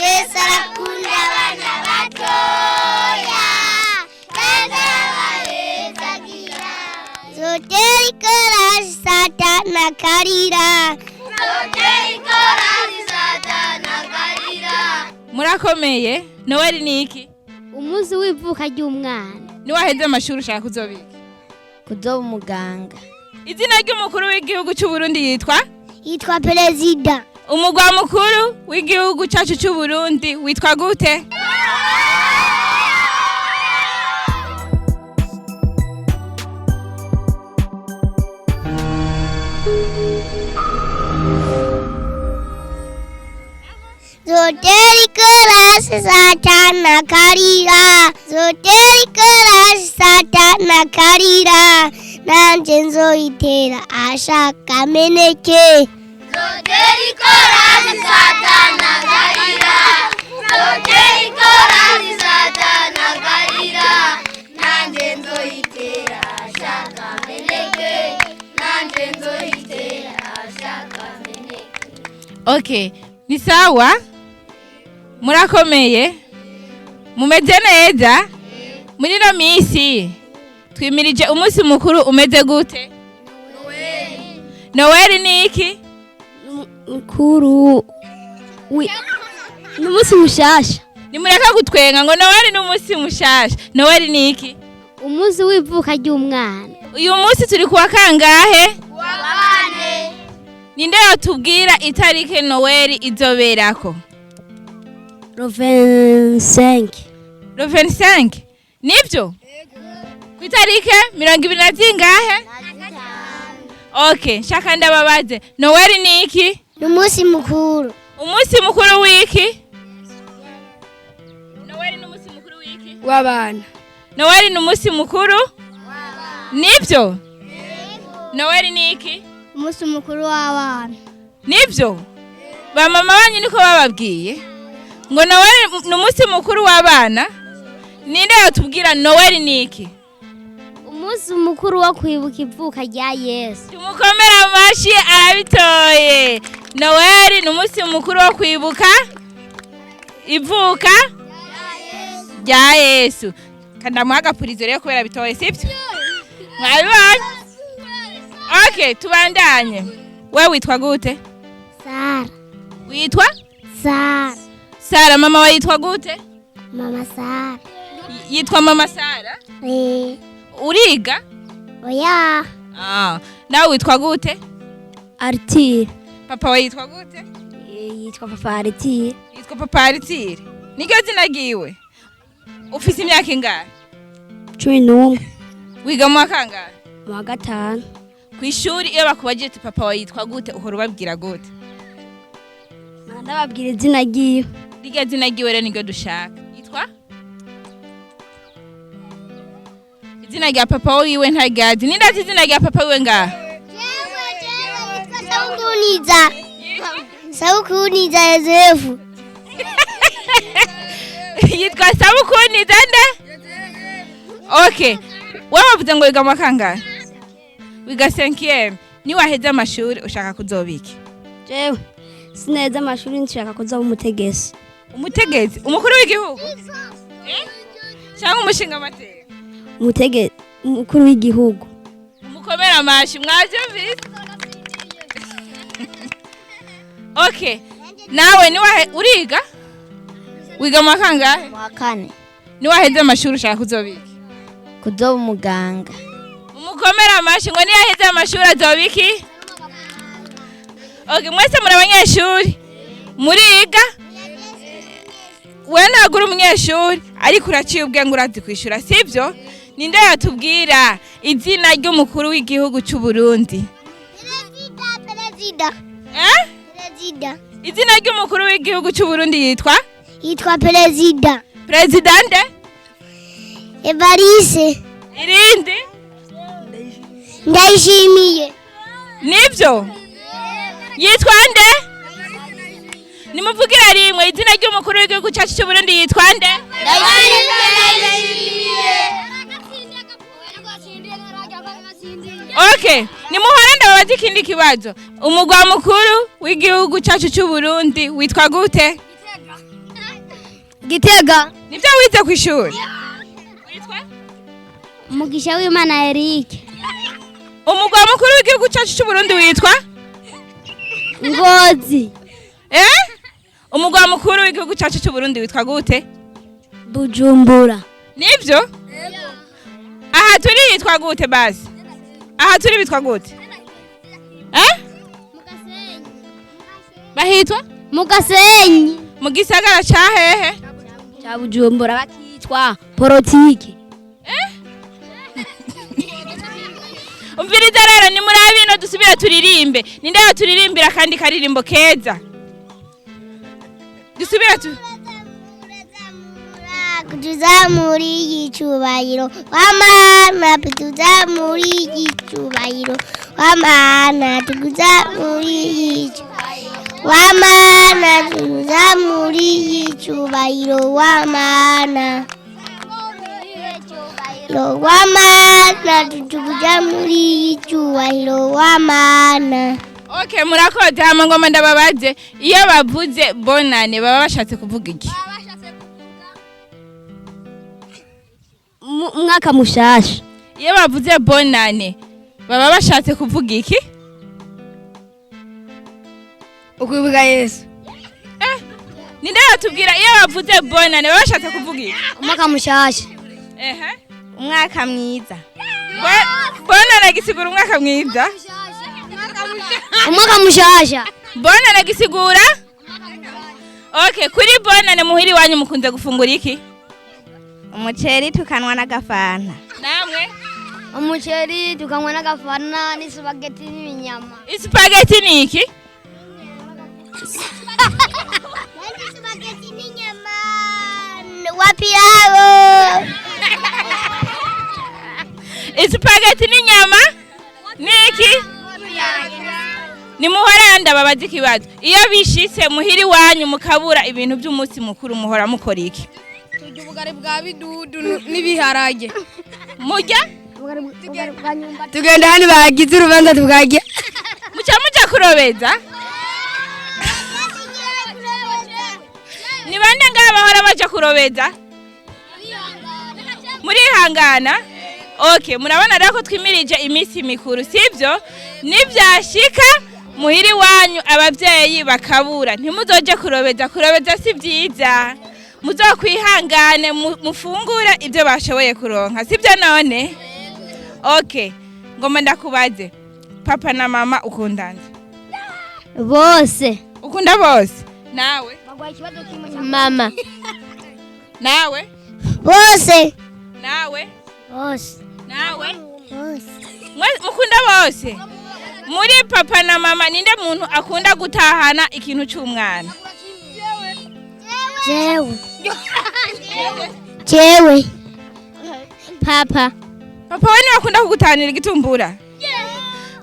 Yesu arakunda abana batoya kandi arabahezagira. Zotera ikorasi Satani akarira. Zotera ikorasi Satani akarira. Murakomeye. Noweli ni iki? Umunsi w'ivuka ry'umwana. Niwaheze amashuri ushaka kuzobika? Kuzoba umuganga. Izina ry'umukuru w'igihugu cy'u Burundi yitwa? Yitwa perezida. Umugwa mukuru w'igihugu cyacu cy'u Burundi witwa gute? Zotera ikorasi Satani akarira. Zotera ikorasi Satani akarira. Nanje nzoyitera ashaka ameneke. Zotera ikorasi Satani akarira. Zotera ikorasi Satani akarira. Nanje nzoyitera ashaka ameneke. Nanje nzoyitera ashaka ameneke. Okay, ni sawa? Murakomeye? Mumeze neza? Muri ino minsi twimirije umunsi mukuru umeze gute? Noweli ni iki? Mukuru ni umunsi mushasha. Nimureka gutwenga ngo Noweli ni umunsi mushasha. Noweli ni iki? Umunsi w'ivuka ry'umwana. Uyu munsi turi kuwa kangahe? Ninde yotubwira itarike Noweli izoberako? Le 25. Le 25. Nivyo? Ku itarike 20 na zingahe? Okay, shaka ndababaze. Noweli ni iki? Ni umunsi mukuru. Umunsi mukuru w'iki? Noweli ni umunsi mukuru w'iki? W'abana. Noweli ni umunsi mukuru? Nivyo? Noweli ni iki? Umunsi mukuru w'abana. Nivyo? Ba mama banyu niko bababwiye ngo Noweli ni umunsi mukuru w'abana? Ninde yotubwira Noweli ni iki? Umunsi mukuru wo kwibuka ivuka rya Yesu. Tumukomere amashi, arabitoye. Noweli ni umunsi mukuru wo kwibuka ivuka rya Yesu. Kandamuha agapurizo rero kubera bitoye, sibyo? Mwabibonye? Okay, tubandanye. We witwa gute? Sara. Witwa? Sara. Sara. Mama wawe yitwa gute? Mama Sara. Yitwa mama Sara? Eh. Uriga? Oya. Ah, nawe witwa gute? Artire. Papa wawe yitwa gute? Yitwa papa Artire. Yitwa papa Aritire. Niryo zina ryiwe? Ufise imyaka ingahe? 11. Wiga mu wa kangahe? Mu wa gatanu. Ku ishuri iyo bakubajije ati papa wawe yitwa gute, uhora ubabwira gute? Ndababwira izina ryiwe. Rirya zina ryiwe rero niryo dushaka. Yitwa? Izina rya papa wiwe ntaryazi. Ninde azi izina rya papa wiwe ngaha? Jewe, jewe yitwa Sabukuniza. Sabukuniza Yosefu. Yitwa Sabukuniza nde? Okay, wowe wavuze ngo wiga mu wa kangahe? Wiga cinquième. Niwaheza amashuri ushaka kuzoba iki? Jewe sineza amashuri, nshaka kuzoba umutegetsi. Umutegetsi? Umukuru w'igihugu? Eh? Cyangwa umushinga amateka? Umutegetsi, umukuru w'igihugu. Umukomera amashi, mwavyumvise? Okay, nawe niwahe uriga? Wiga mu wa kangahe? Wa kane. Niwaheze amashuri ushaka kuzoba iki? Kuzoba umuganga. Umukomera amashi ngo niyaheze amashuri azoba iki? Okay, mwese muri abanyeshuri? Muriga? We ntabwo uri umunyeshuri, ariko uraciye ubwenge, urazi kwishura, sibyo? Ninde yatubwira izina ry'umukuru w'igihugu cy'u Burundi? Perezida, perezida. Eh? Perezida. Izina ry'umukuru w'igihugu cy'u Burundi yitwa? Yitwa perezida. Perezidante? Evariste. Irindi? Ndayishimiye. Nibyo? Yitwa nde? Nimuvugira rimwe, izina ry'umukuru w'igihugu cyacu cy'u Burundi yitwa nde? Ndayishimiye. Okay, nimuhore ndababaza ikindi kibazo. Umugwa mukuru w'igihugu cyacu cy'u Burundi witwa gute? Gitega. Nibyo wize ku ishuri? Witwa? Umugisha w'Imana Eric. Umugwa mukuru w'igihugu cyacu cy'u Burundi witwa? Ngozi. Eh? Umugwa mukuru w'igihugu cyacu cy'u Burundi witwa gute? Bujumbura. Nibyo? Aha turi hitwa gute basi? Aha turi bitwa gute? Eh? Bahitwa? Mugasenyi. Mu gisagara ca hehe? Cha Bujumbura bakitwa politiki. Umviriza rero ni muri abino dusubira turirimbe. Ninde yaturirimbira kandi karirimbo keza? Dusubira tu Tuzamuri igicubahiro wamana, tuzamuri igicubahiro wamana, tuzamuri igicubahiro wamana, tuzamuri igicubahiro wamana, wamana, tuzamuri igicubahiro wamana. Okay, murakoze. Hama ngoma ndababaze, iyo bavuze bonane baba bashatse kuvuga iki? Umwaka mushasha. Iyo bavuze bonane baba bashatse kuvuga iki? Ukwibuka Yesu. Ninde yatubwira iyo bavuze bonane baba bashatse kuvuga iki? Umwaka mushasha. Ehe. Umwaka mwiza. Bonane gisigura umwaka mwiza. Umwaka mushasha. Bonane gisigura? Okay, kuri bonane muhiri wanyu mukunze gufungura iki? Umuceri tukanwa n'agafanta. Namwe? Umuceri tukanywa n'agafanta n'isupageti n'ibinyama. Isupageti ni iki? Isupageti n'inyama wa pilau. Isupageti n'inyama ni iki? Ni muhora ndababaza ikibazo. Iyo bishitse muhiri wanyu mukabura ibintu by'umunsi mukuru muhora mukora iki? Turya ubugari bwa bidudu n'ibiharage. Mujya? Tugenda hano bagize urubanza tukarya. Muca muja kurobeza? Ni bande ngaha bahora baja kurobeza? Murihangana? Okay, murabona rero ko twimirije iminsi mikuru, sivyo? Nivyashika muhiri wanyu abavyeyi bakabura, ntimuzoje kurobeza. Kurobeza si vyiza. Muzokwihangane mufungure ibyo bashoboye kuronka, sivyo none? Okay, ngoma ndakubaze, papa na mama ukundana? Bose. Ukunda bose? Nawe? Mama. Nawe? Bose. Nawe? Bose. Nawe? Bose. Mukunda bose? Muri papa na mama ninde muntu akunda gutahana ikintu c'umwana? Jewe. Jewe. Papa. Papa we niwe akunda kugutanira igitumbura?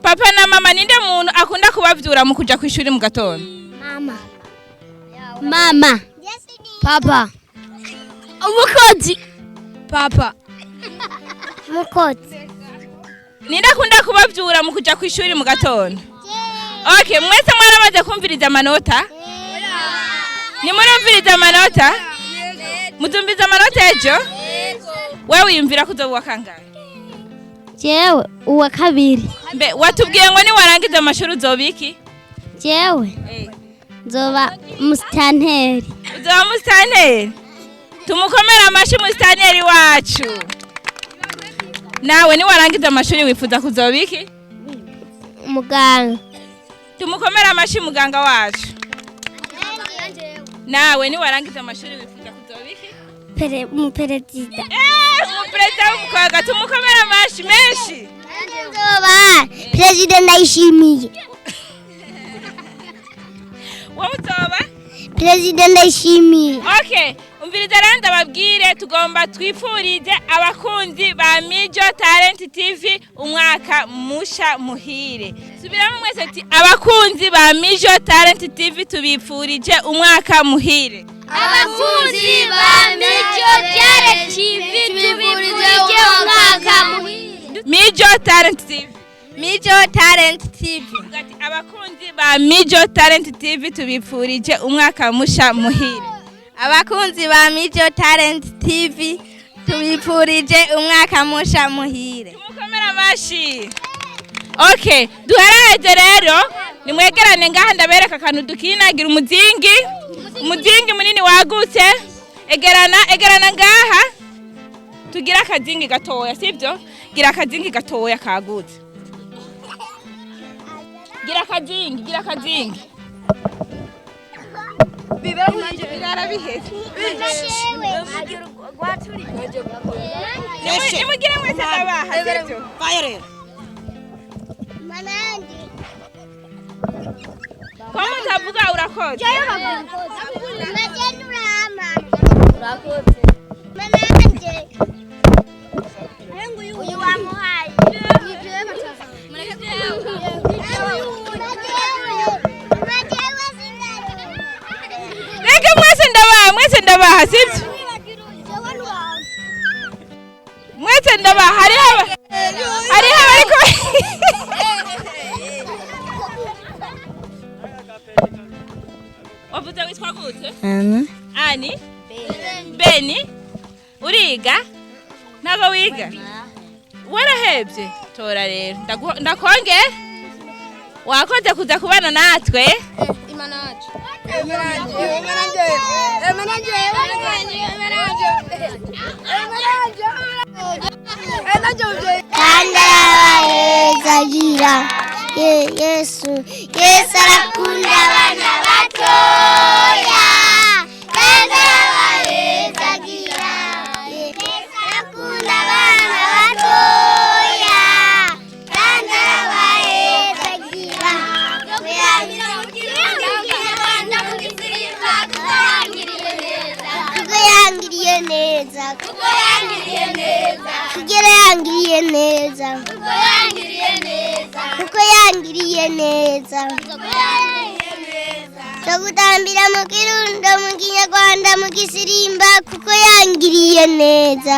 Papa na mama ninde muntu akunda kubavyura mu kuja kw'ishuri mu gatondo? Mama. Mama. Papa. Umukozi. Papa. Mukozi. Ninde akunda kubavyura mu kuja kw'ishuri mu gatondo? Okay, mwese mwaramaze kumviriza amanota? Nimurumviriza amanota? Muzumviriza amanota ejo? Wewe wiyumvira ko uzoba uwa kangahe? Jewe uwa kabiri. Mbe watubwiye ngo niwarangiza amashuri uzoba iki? Jewe nzoba musitanteri. Uzoba musitanteri? Tumukomere amashi musitanteri wacu. Nawe niwarangiza amashuri wifuza kuzoba iki? Muganga. Tumukomere amashi muganga wacu. Nawe niwarangiza amashuri wifuza kuzoba iki? Umuperezida. Umuperezida w'umukobwa, tumukomere amashi menshi. Nzoba perezida Ndayishimiye. Wowe uzoba? Perezida Ndayishimiye. Okay, umviriza rero ndababwire, tugomba twifurize abakunzi ba Mijo Talent TV umwaka musha muhire. Subiramo mwese ati abakunzi ba Mijo Talent TV tubifurije umwaka muhire. Abakunzi ba Mijo Talent TV tubifurije umwaka muhire. Mijo Talent TV. Mijo Talent TV. Ati abakunzi ba Mijo Talent TV tubifurije umwaka musha muhire. Abakunzi ba Mijo Talent TV, tubipfurije umwaka musha muhire. Tumukomere amashi. Okay, duheraheze rero, nimwegerane ngaha ndabereka akantu dukinagira umuzingi, umuzingi munini wagutse. Egerana, egerana ngaha, tugira akazingi gatoya, sibyo? Gira akazingi gatoya kagutse, gira akazingi, gira akazingi. Birarabiheze. Nimugire mwese ndabaha, sibyo? Kwa mutavuga urakoze. Uyu wamuhaye. Reka mwese ndabaha, mwese ndabaha, sibyo? Mwese ndabaha. Hariho abariko wavuze witwa gute? Ani Beni, uriga? Ntabwo wiga, warahebye. Tora rero, ndakongera wakoze kuza kubana natwe. Kandi arabahezagira. Yesu, Yesu arakunda abana batoya. Kandi arabahezagira. Yesu arakunda abana batoya. Kandi arabahezagira. Kuko yangiriye neza. Kuko yangiriye neza. Kugira yangiriye neza. Kuko yangiriye neza. Kuko yangiriye neza. Tugutambira mu Kirundo, mu Kinyarwanda, mu Gisirimba, kuko yangiriye neza.